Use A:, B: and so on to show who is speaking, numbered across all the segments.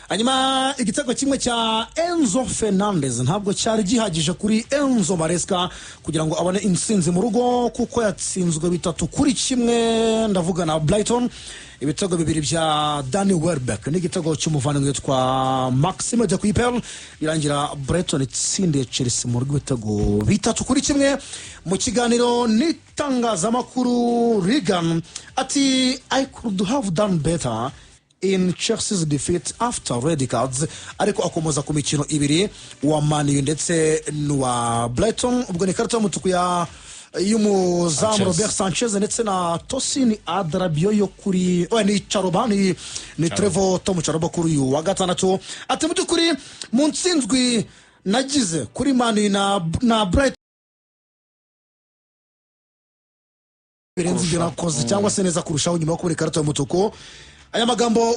A: Hanyuma igitego kimwe cya Enzo Fernandez ntabwo cyari gihagije kuri Enzo Maresca kugira ngo abone intsinzi mu rugo, kuko yatsinzwe 3-1, ndavuga na Brighton. Ibitego bibiri bya Danny Welbeck n'igitego cy'umuvandimwe witwa Maxime De Cuyper, birangira Brighton itsindiye Chelsea mu rugo ibitego 3-1. Mu kiganiro n'itangazamakuru, Regan ati: "I could have done better in Chelsea's defeat after red cards." Ariko akomoza ku mikino ibiri, uwa Man U ndetse n'uwa Brighton. Ubwo ni ikarita y'umutuku ya y'umuzamu
B: Sanchez.
A: Robert Sanchez ndetse na Tosin Adarabioyo kuri, oya, ni Chalobah, ni Trevoh Tom Chalobah kuri uyu wa gatandatu. Ati: "Mu by'ukuri mu ntsinzwi nagize kuri Man U na Brighton, birenze ibyo nakoze cyangwa se neza kurushaho nyuma yo kubona ikarita y'umutuku." Aya magambo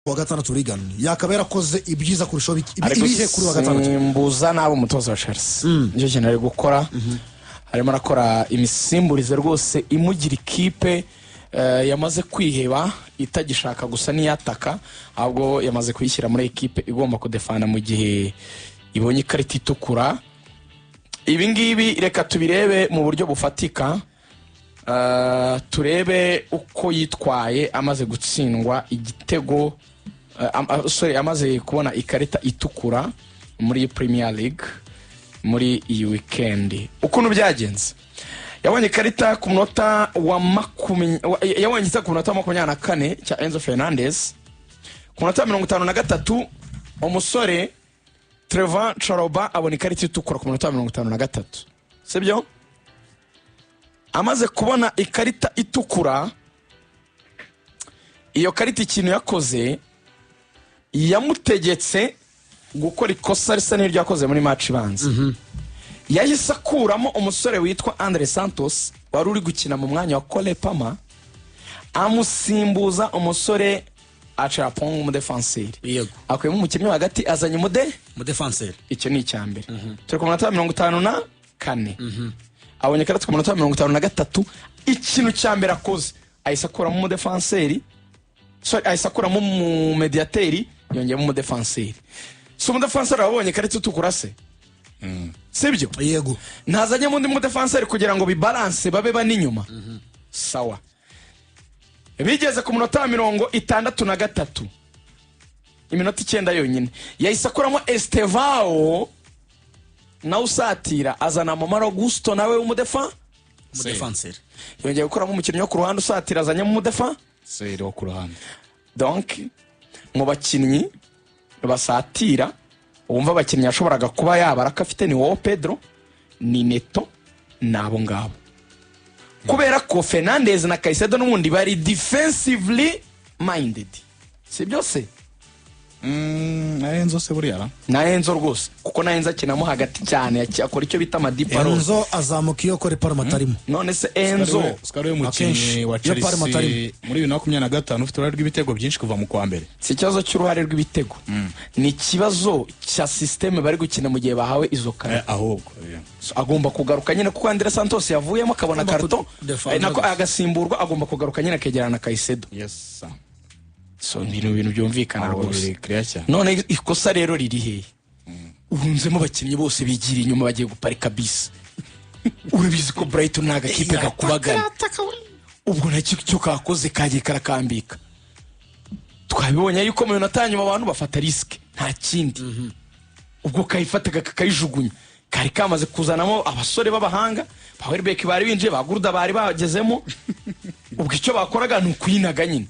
A: wa gatandatu, Regan yakaba yarakoze ibyiza kurushaho
C: Ari
A: ibihe kuri wa gatandatu?
C: Gusimbuza nabi umutoza wa Chelsea, nicyo kintu ari gukora. Arimo arakora imisimburize rwose imugira ikipe yamaze kwiheba, itagishaka gusa n'iyataka, ahubwo yamaze kuyishyira muri ekipe igomba kudefana mu gihe ibonye ikarita itukura. Ibi ngibi reka tubirebe mu buryo bufatika. Turebe uko yitwaye amaze gutsindwa igitego, sorry, amaze kubona ikarita itukura muri Premier League muri iyi weekend, ukuntu byagenze. Yabonye ikarita ku munota wa yabonye igitego ku munota wa 24 cya Enzo Fernandez. Ku munota wa 53 umusore Trevoh Chalobah abona ikarita itukura ku munota wa 53, sibyo? Amaze kubona ikarita itukura, iyo karita ikintu yakoze, yamutegetse gukora ikosa risa n'iryo yakoze muri match ibanza. Yahise akuramo umusore witwa Andre Santos wari uri gukina mu mwanya wa Cole Palmer, amusimbuza umusore Acheampong, umudefanseri. Akuyemo umukinnyi wo hagati, azanye umude
A: Umudefanseri.
C: Icyo ni icya mbere. Turi ku munota wa 54, abonye ikarita ku munota wa 53. Ikintu cya mbere akoze, ahise akuramo umudefanseri, sorry, ahise akuramo umumediyateri, yongeyemo umudefanseri. Si umudefanseri wabonye ikarita itukura se, sibyo?
A: Yego.
C: Ntazanyemo undi mudefanseri kugira ngo bibalanse, babe bane inyuma. Sawa, bigeze ku munota wa 63, iminota 9 yonyine, yahise akuramo Estevao nawe usatira, azana Malo Gusto nawe w'umudefa.
A: Umudefanseri.
C: Yongeye gukuramo umukinnyi wo ku ruhande usatira, azanyemo umudefa
B: seri wo ku ruhande.
C: Donc mu bakinnyi basatira wumva abakinnyi yashoboraga kuba yabara ko afite ni wowe Pedro, ni Neto, ni abo ngabo, kubera ko Fernandez na Caicedo n'ubundi bari defensively minded, si byose?
B: Na Enzo se buriya ra?
C: Na Enzo rwose, kuko na Enzo akinamo hagati cyane, akora icyo bita ama deep role.
A: Enzo azamuka iyo Cole Palmer atarimo.
C: None se Enzo
B: Oscar we mukinnyi
A: Akenshi,
B: wa
A: iyo Palmer
B: Chelsea
A: atarimo.
B: muri 2025 ufite uruhare rw'ibitego byinshi kuva mu kwa mbere.
C: Si ikibazo cy'uruhare rw'ibitego, ni ikibazo cya système bari gukina mu gihe bahawe izo karita.
B: Ahubwo.
C: Agomba kugaruka nyine, kuko Andre Santos yavuyemo akabona
A: Agomba
C: karito,
A: kudefanda
C: nako
A: gusa.
C: agasimburwa, agomba kugaruka nyine akegerana na Caicedo.
B: Yes sir.
C: So ni ibintu byumvikana
B: Ntabwo
C: rwose.
B: biri clear cyane.
C: None ikosa rero riri hehe? Urunzemo abakinnyi bose bigira inyuma, bagiye guparika bisi. Urabizi ko Brighton ni agakipe gakubagana. Ubwo nacyo cyo kakoze kagiye karakambika. Twabibonye yuko mu minota ya nyuma abantu bafata risque, nta kindi. Ubwo kayifataga kakayijugunya, kari kamaze kuzanamo abasore b'abahanga ba Welbeck bari binjiye, ba Gruda bari bagezemo. Ubwo icyo bakoraga ni ukuyinaga nyine.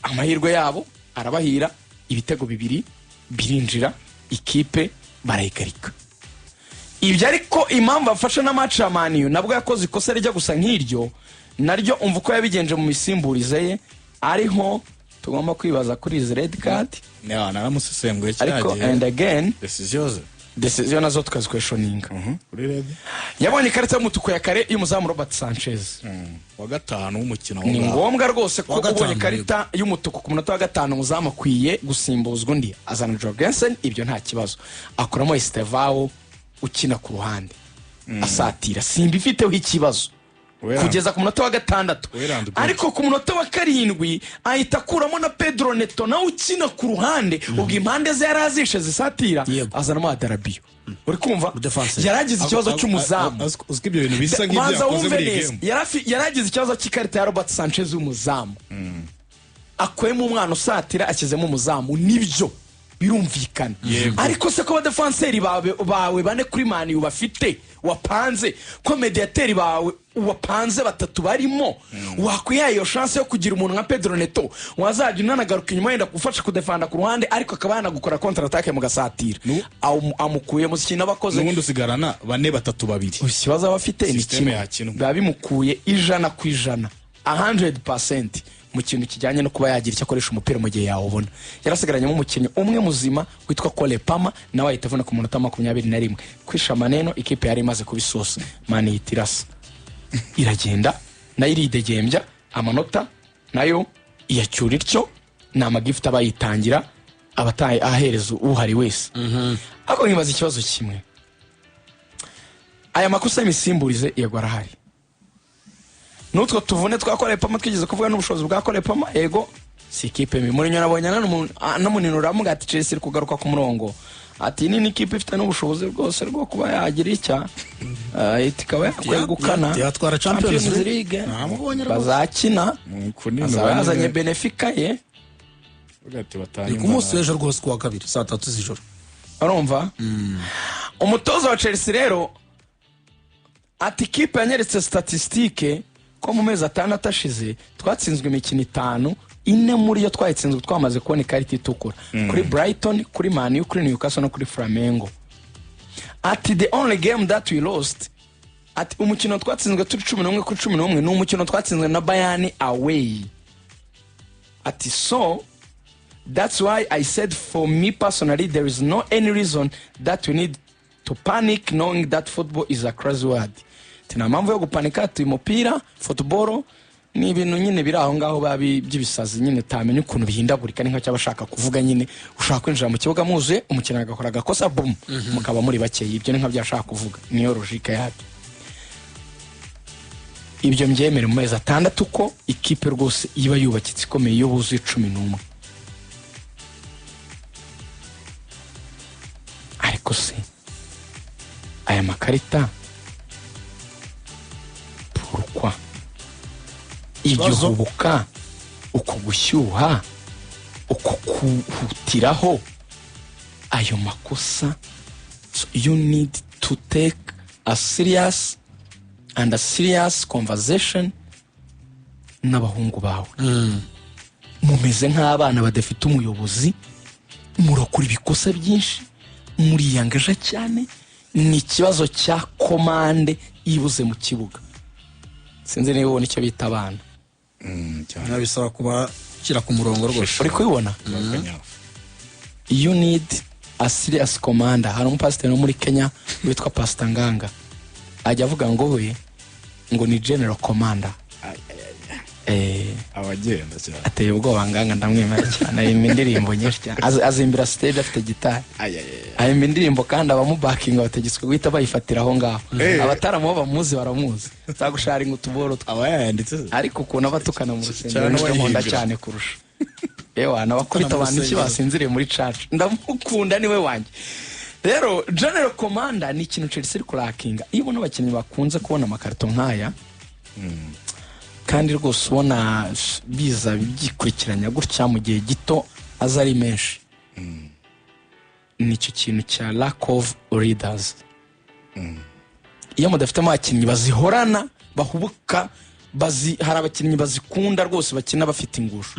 C: Amahirwe yabo arabahira, ibitego bibiri birinjira, ikipe barayigarika. Ibyo ariko impamvu afashe na match ya Man U, nabwo yakoze ikosa rijya gusa nk'iryo naryo. Umva uko yabigenje mu misimburize ye, ariho tugomba kwibaza kuri izi red card.
B: Yeah, naramusesenguye kiriya
C: Ariko
B: gihe.
C: and again
B: Decision ze.
C: Decision nazo tukaziquestioninga.
B: Kuri red.
C: Yabonye ikarita y'umutuku ya kare y'umuzamu Robert Sanchez.
B: Wa gatanu w'umukino aho
C: Ni
B: ngaho.
C: ngombwa rwose ko
A: Wa gatanu,
C: ubonye ikarita y'umutuku ku munota wa gatanu, umuzamu akwiye gusimbuzwa undi, azana Jorgensen, ibyo nta kibazo. Akuramo Estevao ukina ku ruhande asatira, simba ifiteho ikibazo.
B: Well and-
C: Kugeza ku munota wa 6.
B: Well and good.
C: Ariko ku munota wa 7 ahita akuramo na Pedro Neto nawe ukina ku ruhande. Ubwo impande ze yari azishe zisatira, azanamo Adarabioyo. Uri kumva?
A: Defense.
C: Yari agize ikibazo cy'umuzamu.
B: Uzi ko ibyo bintu bisa nk'ibyo
C: Banza
B: yakoze
C: wumve
B: muri iyi
C: neza.
B: game.
C: Yari agize ikibazo cy'ikarita ya Robert Sanchez w'umuzamu. Akuyemo umwana usatira, ashyizemo umuzamu, nibyo birumvikana. Ariko se ko abadefanseri bawe bane kuri Man U bafite wapanze, ko mediyateri bawe wapanze batatu barimo, wakwihaye iyo chance yo kugira umuntu nka Pedro Neto wazajya unanagaruka inyuma, yenda gufasha kudefanda ku ruhande, ariko akaba yanagukora contre-attaque mugasatira? Amukuyemo ikintu abakoze.
B: N'ubundi usigarana bane, batatu, babiri.
C: Ikibazo aba afite ni
B: Système
C: kimwe.
B: yakinwa.
C: Biba bimukuye 100%, 100% mu kintu kijyanye no kuba yagira icyo akoresha umupira mu gihe yawubona. Yarasigaranyemo umukinnyi umwe muzima witwa Cole Palmer, nawe ahita avuna ku munota 21. Kwisha maneno, ikipe yari imaze kubisosa. Man ihita irasa, iragenda nayo iridegembya, amanota nayo iyacyura ityo. Ni amagifuti aba yitangira abataye ahereza uhari wese. Ariko nkibaza ikibazo kimwe: aya makosa y'imisimburize, yego arahari, n'utwo tuvune twa Cole Palmer twigeze kuvuga, n'ubushobozi bwa Cole Palmer, yego si ikipe mbi. Mourinho nabonye anamuninura, amuga ati Chelsea iri kugaruka ku murongo, ati ni n'ikipe ifite n'ubushobozi rwose rwo kuba yagira icya ikaba yakwegukana
A: Yatwara Champions League.
C: League.
A: Namubonye rwose.
C: Bazakina
B: Kuninura
C: azaba yazanye
B: nyine.
C: Benfica ye.
B: Uvuga ati
A: Ni
B: batanye.
A: ku munsi w'ejo rwose, ku wa kabiri saa 3 z'ijoro.
C: Urumva umutoza wa Chelsea rero ati ikipe yanyeretse statistique ko mu mezi 6 ashize twatsinzwe imikino itanu, ine muri yo twayitsinzwe twamaze kubona ikarita itukura, kuri Brighton, kuri Man U, kuri Newcastle no kuri Flamengo. Ati the only game that we lost, ati umukino twatsinzwe turi 11 kuri 11 ni umukino twatsinzwe na Bayern away. Ati so that's why I said for me personally there is no any reason that we need to panic, knowing that football is a crazy world. Ati nta mpamvu yo gupanika, ati umupira, football, ni ibintu nyine biri aho ngaho biba by'ibisazi nyine, utamenya ukuntu bihindagurika. Ni nka cyaba ashaka kuvuga nyine, ushaka kwinjira mu kibuga muzuye, umukinnyi agakora agakosa, bum, mukaba muri bakeya. Ibyo ni nka byo ashaka kuvuga, niyo logique yabyo. Ibyo mbyemere mu mezi 6 ko ikipe rwose iba yubakitse ikomeye iyo buzuye 11. Ariko se aya makarita, pourquoi iryo
A: Ikibazo-
C: hubuka, uko gushyuha, uko kuhutiraho ayo makosa? So you need to take a serious and a serious conversation n'abahungu bawe. Mumeze nk'abana badafite umuyobozi, murakora ibikosa byinshi, muriyangaje cyane. Ni ikibazo cya commande ibuze mu kibuga. Sinzi niba ubona icyo bita abana.
B: Cyane.
A: Bisaba kubashyira ku murongo rwose.
C: Uri kubibona?
B: Akanyafu.
C: You need a serious commander. Hari umupasiteri wo muri Kenya witwa Pastor Nganga, ajya avuga ngo we ngo ni general commander.
B: Abagenda cyane.
C: Ateye ubwoba. Nganga ndamwemera cyane, aririmba indirimbo nyinshi cyane. Azimbira stage afite gitari, aririmba indirimbo kandi abamubakinga bategetswe guhita bayifatira aho ngaho. Abataramu bo bamuzi baramuzi, nzagusharinga utuboro twe.
B: Aba yayanditse se?
C: Ariko ukuntu aba atukana mu rusengero
B: Cyane.
C: nibyo nkunda
B: Wayihimbira.
C: cyane kurusha. Ewa nabakubita
A: mu
C: abantu iki
A: rusengero.
C: basinziriye muri church. Ndamukunda, niwe wanjye. Rero general commander ni ikintu Chelsea iri kurakinga. Iyo ubona abakinnyi bakunze kubona amakarito nk'aya, kandi rwose ubona biza byikurikiranya gutya mu gihe gito, aza ari menshi, nicyo kintu cya lack of leaders. Iyo mudafitemo abakinnyi bazihorana, bahubuka, bazi, hari abakinnyi bazikunda rwose, bakina bafite ingusho.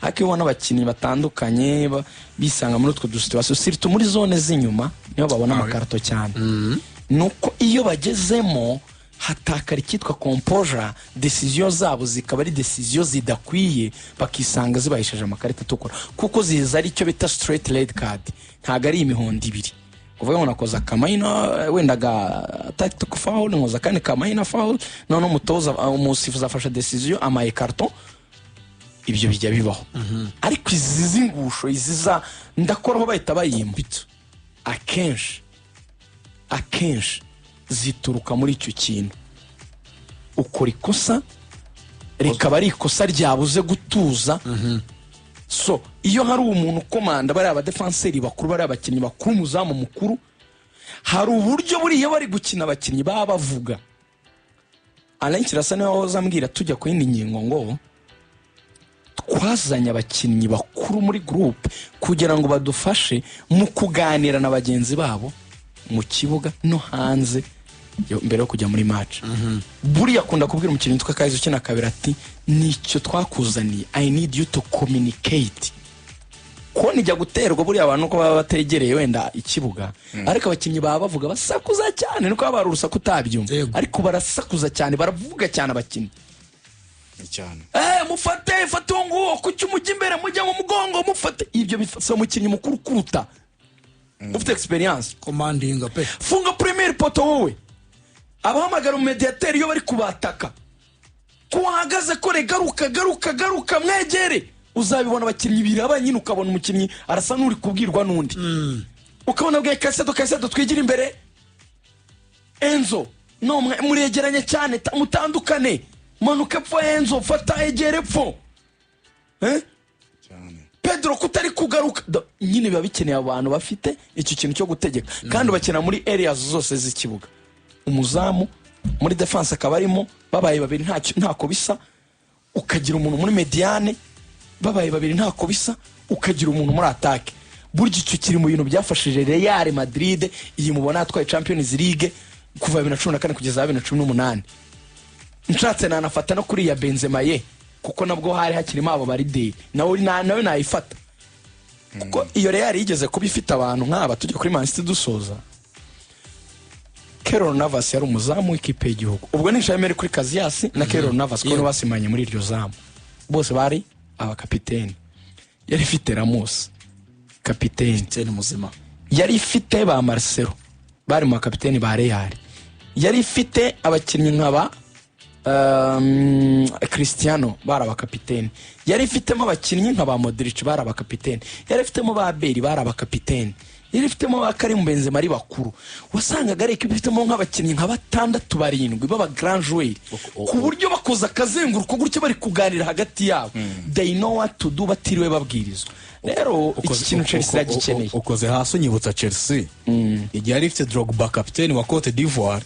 C: Ariko iyo ubona abakinnyi batandukanye bisanga muri utwo du situation, surtout muri zone z'inyuma niho babona amakarito cyane, nuko iyo bagezemo hatakara icyitwa composure, décision zabo zikaba ari décision zidakwiye, bakisanga zibahesheje amakarita atukura, kuko ziza ari icyo bita straight red card. Ntabwo ari imihondo ibiri kuvuga ngo nakoze aka minor wenda ga tactical foul, nkoza akandi ka minor foul, none umutoza, umusifuzi afashe décision amaye carton. Ibyo bijya bibaho, ariko izi z'ingusho, izi za ndakoraho bahita bayimba, akenshi akenshi zituruka muri icyo kintu. Ukora ikosa rikaba ari ikosa ryabuze gutuza. So iyo hari umuntu ukomanda bariya abadefanseri bakuru, bariya abakinnyi bakuru, umuzamu mukuru, hari uburyo buriya bari gukina abakinnyi baba bavuga. Alain Kirasa niwe wahoze ambwira tujya ku yindi ngingo ngo twazanye abakinnyi bakuru muri groupe kugira ngo badufashe mu kuganira na bagenzi babo mu kibuga no hanze mbere yo kujya muri match. Buriya akunda kubwira umukinnyi witwa Kayizo ukina kabiri ati: "Nicyo twakuzaniye, I need you to communicate." Konti ijya guterwa, buriya abantu uko baba bategereye wenda ikibuga, ariko abakinnyi baba bavuga, basakuza cyane, nuko haba hari urusaku utabyumva. Ariko barasakuza cyane, baravuga cyane abakinnyi.
B: Cyane.
C: Mufate, fate uwo nguwo, kuki umujya imbere, mujya mu mugongo, mufate. Ibyo bifasha umukinnyi mukuru kuruta ufite experience.
A: Commandinga pe.
C: Funga premier poteau wowe. Abahamagara umumediyateri iyo bari kubataka ko wahagaze kore, garuka, garuka, garuka, mwegere. Uzabibona abakinnyi biraba nyine, ukabona umukinnyi arasa n'uri kubwirwa n'undi, ukabona bwe Caicedo: "Caicedo, twigira imbere. Enzo, no muregeranye cyane, mutandukane, manuka epfo. Enzo, fata, egere epfo." Eh?
B: Cyane.
C: Pedro, kutari kugaruka. Nyine biba bikeneye abantu bafite icyo kintu cyo gutegeka kandi bakina muri areas zose z'ikibuga. Umuzamu muri defense akaba arimo, babaye babiri ntako bisa. Ukagira umuntu muri médiane, babaye babiri ntako bisa. Ukagira umuntu muri attaque. Burya icyo kiri mu bintu byafashije Real Madrid iyi mubona yatwaye Champions League kuva 2014 kugeza 2018. Nshatse nanafata no kuri iya Benzema ye, kuko nabwo hari hakirimo abo barideri, nawe nawe nayifata, kuko iyo Real yigeze kuba ifite abantu nk'aba. Tujya kuri Man City dusoza. Keylor Navas yari umuzamu w'ikipe y'igihugu. Ubwo ni Jaime kuri Casillas na Keylor Navas, kuko nibo basimanye muri iryo zamu, bose bari abakapiteni. Yari ifite Ramos kapiteni.
A: Kapiteni muzima.
C: Yari ifite ba Marcelo bari mu bakapiteni ba Real. Yari ifite abakinnyi nka ba Cristiano bari abakapiteni. Yari ifitemo abakinnyi nka ba Modric bari abakapiteni. Yari ifitemo ba Bale bari abakapiteni. Yari ifitemo ba Karim Benzema ari bakuru. Wasangaga ari ekipa ifitemo nk'abakinnyi nka batandatu, barindwi b'aba grand joueur, ku buryo bakoze akazenguruko gutyo bari kuganira hagati yabo, they know what to do batiriwe babwirizwa. Rero iki kintu Chelsea iragikeneye.
B: Ukoze hasi unyibutsa Chelsea igihe yari ifite Drogba kapiteni wa Cote d'Ivoire,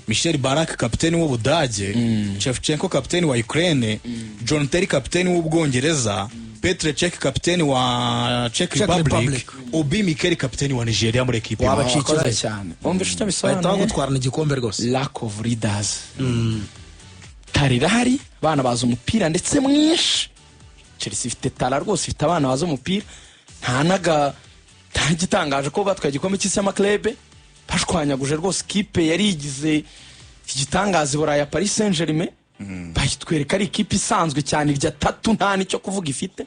B: Michel Ballack kapiteni w'Ubudage, Shevchenko kapiteni wa Ukraine, John Terry kapiteni w'Ubwongereza, Petr Cech kapiteni wa Czech
A: Czech
B: Republic,
A: Republic.
B: Obi Mikel kapiteni wa Nigeria muri ekipe.
A: Wabacikira.
C: Wakoze cyane, wumvishe icyo
A: Bahita
C: bisobanuye?
A: Bagutwarana igikombe rwose.
C: Lack of leaders. Talent irahari, abana bazi umupira ndetse mwinshi. Chelsea ifite talent rwose, ifite abana bazi umupira. Nta naga nta gitangaje ko batwaye igikombe cy'isi y'amaklebe, bashwanyaguje rwose ikipe yari igize igitangaza i Burayi ya Paris Saint Germain, bayitwereka ari ikipe isanzwe cyane, irya tatu nta nicyo kuvuga ifite.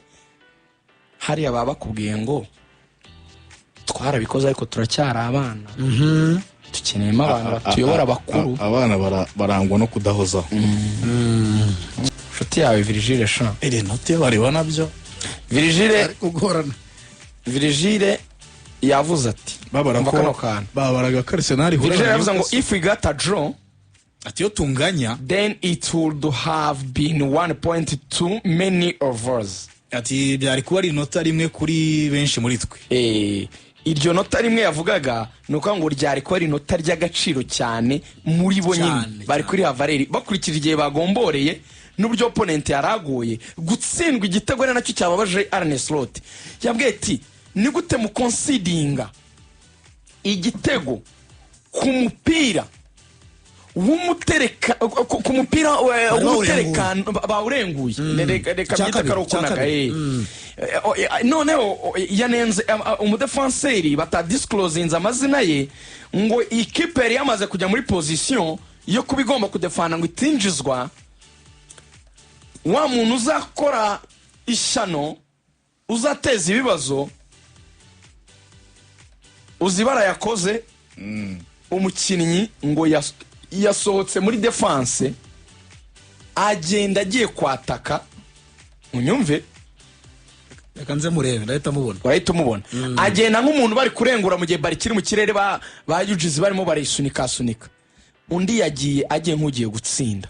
C: Hariya baba bakubwiye ngo twarabikoze, ariko turacyari abana, dukeneyemo abantu batuyobora bakuru.
B: Abana barangwa no kudahozaho.
C: Inshuti yawe Virgile sha.
B: Iri note bareba nabyo.
C: Virgile.
A: Ari kugorana.
C: Virgile yavuze ati
B: Babara
C: umva
B: ko
C: kano kantu.
B: Babaraga ko Arsenal ihura
C: Virgile
B: na
C: yavuze ngo
B: Newcastle.
C: "If we got a draw,"
B: Ati iyo tunganya,
C: "then it would have been 1.2 many of us."
B: Ati byari kuba ari inota rimwe kuri benshi muri twe.
C: Iryo nota rimwe yavugaga ni ukuvuga ngo ryari kuba ari inota ry'agaciro cyane muri bo nyine.
A: Cyane,
C: Bari kuri havareri bakurikije igihe bagomboreye n'uburyo opponent yaragoye gutsindwa igitego, ari nacyo cyababaje Arne Slot. Yabwiye ati: "Ni gute mukonsidinga igitego ku mupira w'umutereka, ku mupira
A: Bari
C: w'umuterekano bawurenguye?" Reka
A: Cya
C: byite
A: kabiri,
C: ko ari
A: cya
C: uko
A: kabiri.
C: Noneho yanenze umudefanseri batadisclosinze amazina ye, ngo ikipe yari yamaze kujya muri position yo kuba igomba kudefana ngo itinjizwa. Wa muntu uzakora ishyano, uzateza ibibazo, uzi ibara yakoze umukinnyi, ngo yasohotse muri défense agenda agiye kwataka, unyumve.
A: Reka nze murebe, ndahita mubona.
C: Urahita umubona, agenda nk'umuntu bari kurengura mu gihe bari kiri mu kirere, ba yujizi barimo barayisunikasunika. Undi yagiye agiye nk'ugiye gutsinda.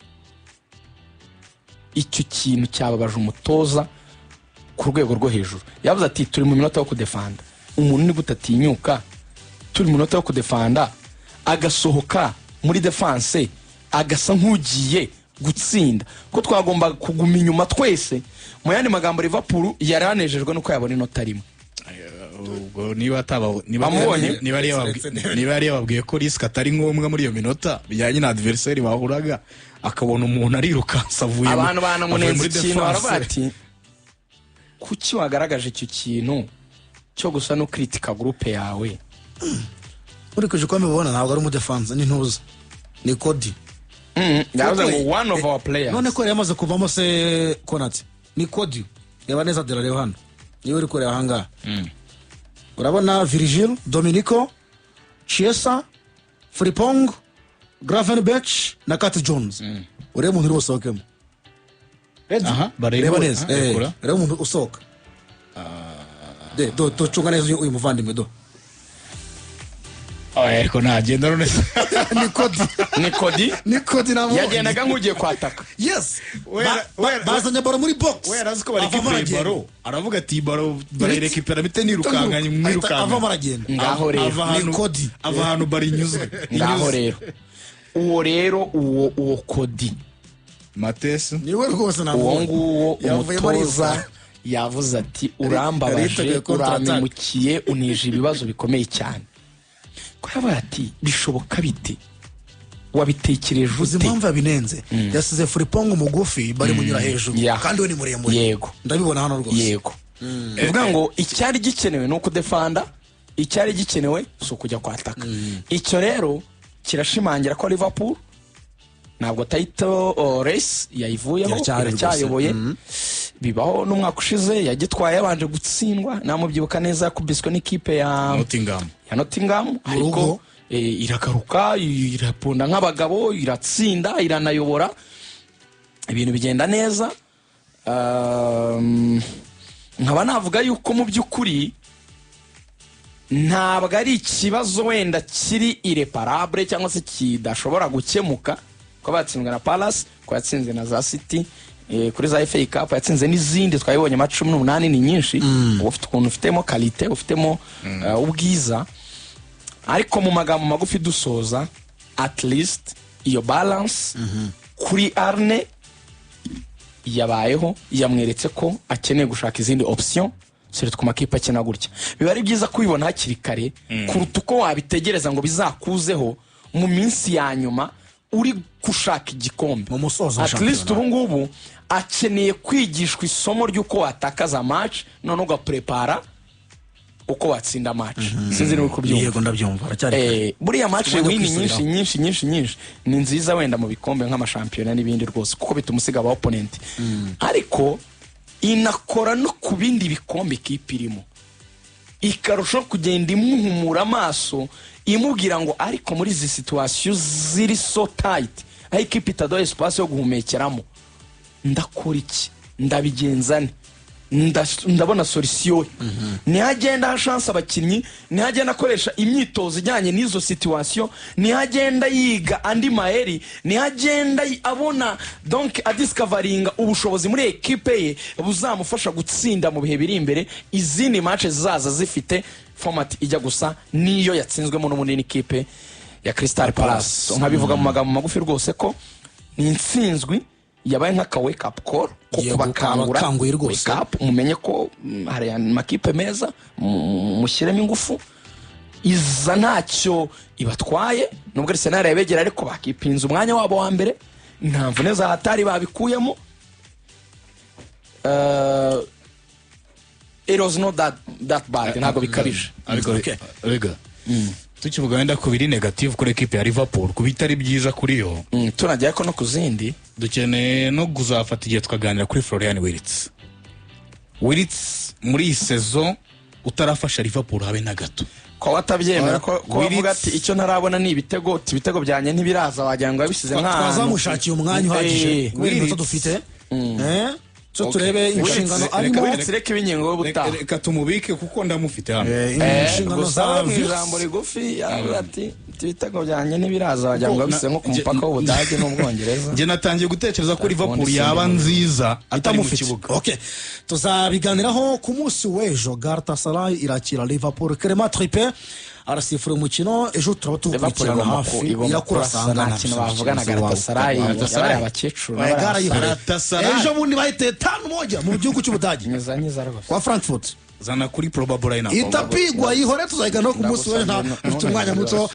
C: Icyo kintu cyababaje umutoza ku rwego rwo hejuru. Yavuze ati: "Turi mu minota yo kudefanda, umuntu ni gute atinyuka turi mu minota yo kudefanda agasohoka muri défense agasa nk'ugiye gutsinda, ko twagombaga kuguma inyuma twese?" Mu yandi magambo, Liverpool yari anejejwe nuko yabona inota rimwe.
B: Ubwo niba ataba niba
C: Bamubonye?
B: Niba yari yababwiye ko risque atari ngombwa muri iyo minota bijyanye na adversaire bahuraga, akabona umuntu arirukansa avuye
C: Abantu
B: avuye
C: banamunenze
B: muri
C: ikintu, baravuga
B: defense.
C: ati: "Kuki wagaragaje icyo kintu cyo gusa no kritika groupe yawe?"
A: Nkurikije uko mbibona, ntabwo ari umudefansa, ni ntuza, ni Cody.
C: Yavuze ngo "one of our players".
A: None ko yari yamaze kuvamo se Konate? Ni Cody, reba neza, dore reba hano, niba uri kureba ahangaha urabona Virgil, Dominico Chiesa, Frimpong, Gravenberch na Curtis Jones. Urebe umuntu uri busohokemo.
B: Aha, bareba.
A: Reba neza.
B: Aha, rekura.
A: Reba umuntu usohoka de do do, cunga neza uyu muvandimwe do.
B: Oya, ariko ntagenda none se?
A: Ni Cody.
C: Ni Cody.
A: Ni Cody namubonye.
C: Yagendaga nk'ugiye kwataka.
A: Yes.
B: Wera
A: Bazanye baro muri box,
B: we yarazi ko
A: avamo
B: barekipera
A: aragenda.
B: baro, aravuga ati: "Baro barayirekipera bite nirukanka?"
A: Ahita
B: Mwirukanka.
A: avamo aragenda.
C: Ngaho rero.
B: Ava ahantu
A: Ni Cody.
B: Ava ahantu baro inyuzwe.
C: Ngaho rero, uwo rero, uwo Cody.
B: Matesi.
A: Niwe rwose
C: Uwo
A: namubonye.
C: nguwo
A: Yavuyemo
C: umutoza
A: ariruka.
C: yavuze ati:
A: Yari
C: "Urambabaje,
A: yiteguye counter attack.
C: urampemukiye, unije ibibazo bikomeye cyane." Ko yabaye ati: "Bishoboka bite? Wabitekereje
A: Uzi
C: ute?"
A: impamvu yabinenze? Yasize Frimpong mugufi, bari munyura hejuru, kandi we ni muremure. Ndabibona hano rwose.
C: Yego, bivuga ngo icyari gikenewe ni ukudefanda, icyari gikenewe si ukujya kwataka. Icyo rero kirashimangira ko Liverpool ntabwo title race yayivuyeho.
A: Iracyahari rwose.
C: Iracyayoboye. Bibaho, n'umwaka ushize yagitwaye yabanje gutsindwa, namubyibuka neza, yakubiswe n'ikipe ya
B: Nottingham.
C: Ya Nottingham, ariko
A: rugo.
C: Iragaruka, irapunda nk'abagabo, iratsinda, iranayobora, ibintu bigenda neza. Nkaba navuga yuko mu by'ukuri ntabwo ari ikibazo wenda kiri irréparable cyangwa se kidashobora gukemuka, ko batsinzwe na Palace, ko yatsinze na za City, kuri za FA Cup yatsinze n'izindi twabibonye, ama 18 ni nyinshi. Uba ufite ukuntu ufitemo qualité, ufitemo ubwiza. Ariko mu magambo magufi dusoza, at least iyo balance kuri Arne yabayeho, yamweretse ko akeneye gushaka izindi option, surtout ku makipe akina gutya. Biba ari byiza kubibona hakiri kare kuruta uko wabitegereza ngo bizakuzeho mu minsi ya nyuma uri gushaka igikombe.
A: Mu musozo wa
C: At least
A: shampiyona.
C: ubu ngubu akeneye kwigishwa isomo ry'uko watakaza match, none ugaprepara uko watsinda match. Sinzi niba uri kubyumva.
A: Yego, ndabyumva, aracyari kare.
C: Buriya match
A: Umwanya wo
C: win nyinshi
A: kwisubiraho.
C: nyinshi nyinshi nyinshi ni nziza wenda mu bikombe nk'amashampiyona n'ibindi rwose, kuko bituma usiga aba opponent, ariko inakora no ku bindi bikombe ikipe irimo, ikarushaho kugenda imuhumura amaso, imubwira ngo: "Ariko muri izi situation ziri so tight, aho ikipe itaduha espace yo guhumekeramo, ndakora iki? Ndabigenza nte? Ndabona solution." Niho agenda aha chance abakinnyi, niho agenda akoresha imyitozo ijyanye n'izo situation, niho agenda yiga andi mayeri, niho agenda abona, donc adiscoveringa ubushobozi muri ekipe ye buzamufasha gutsinda mu bihe biri imbere, izindi match zizaza zifite format ijya gusa n'iyo yatsinzwemo n'ubundi n'ikipe ya Crystal Palace. Nkabivuga mu magambo magufi rwose ko ni intsinzwi yabaye nk'aka wake up call ko
A: Yego,
C: kubakangura.
A: abakanguye rwose.
C: Wake up, mumenye ko hari amakipe meza, mushyiremo ingufu. Iza ntacyo ibatwaye nubwo Arsenal yabegera, ariko bakipinza umwanya wabo wa mbere, nta mvune za hatari babikuyemo. It was not that bad, ntabwo bikabije.
B: Ariko
A: Okay.
B: rega tukivuga wenda ku biri negative kuri ekipe ya Liverpool, ku bitari byiza kuri yo,
C: Tunajya ko no ku zindi.
B: Dukeneye no kuzafata igihe tukaganira kuri Florian Wirtz. Wirtz muri iyi saison utarafasha Liverpool habe na gato.
C: Ko watabyemera, ko
B: Wirtz-
C: bavuga ati: "Icyo ntarabona ni ibitego," uti: "Ibitego byanjye ntibiraza," wagira ngo yabisize nk'ahantu.
A: Twazamushakiye umwanya uhagije kubera iminota
B: Wirtz.
A: dufite. So turebe inshingano
B: Wirtz,
A: arimo.
C: Wirtz, reka ibingingo y'ubutaha.
B: Reka tumubike kuko ndamufite hano.
A: Inshingano
C: Gusa
A: za
C: mu
A: Wirtz.
C: ijambo rigufi yaravuze ati Ibitego byanjye ntibiraza, wagira ngo
B: Kuko
C: bise nko ku mupaka w'Ubudage n'Ubwongereza.
B: Njye natangiye gutekereza ko Liverpool
C: Ubundi
B: yaba
C: sinzi.
B: nziza atari mu
A: Itamufite.
B: kibuga.
A: Okay. Tuzabiganiraho ku munsi w'ejo. Galatasaray irakira Liverpool. Clement Turpin arasifura umukino ejo, turaba
C: Liverpool
A: tuwukurikirana
C: igomba
A: hafi.
C: igomba
A: Irakurasanga
C: kurasa, nta kintu bavuga na Galatasaray.
B: Galatasaray.
C: Yabariye abakecuru.
A: Oya,
C: n'abari abasore.
B: Galatasaray.
A: Ejo bundi bahiteye 5-1 mu gihugu cy'Ubudage
C: Nyiza nyiza rwose.
A: kwa Frankfurt.
B: Zana kuri probable lineup.
A: Itapigwa yihore, tuzayiganiraho ku munsi w'ejo.
C: Ndagusabye
A: Dufite umwanya muto.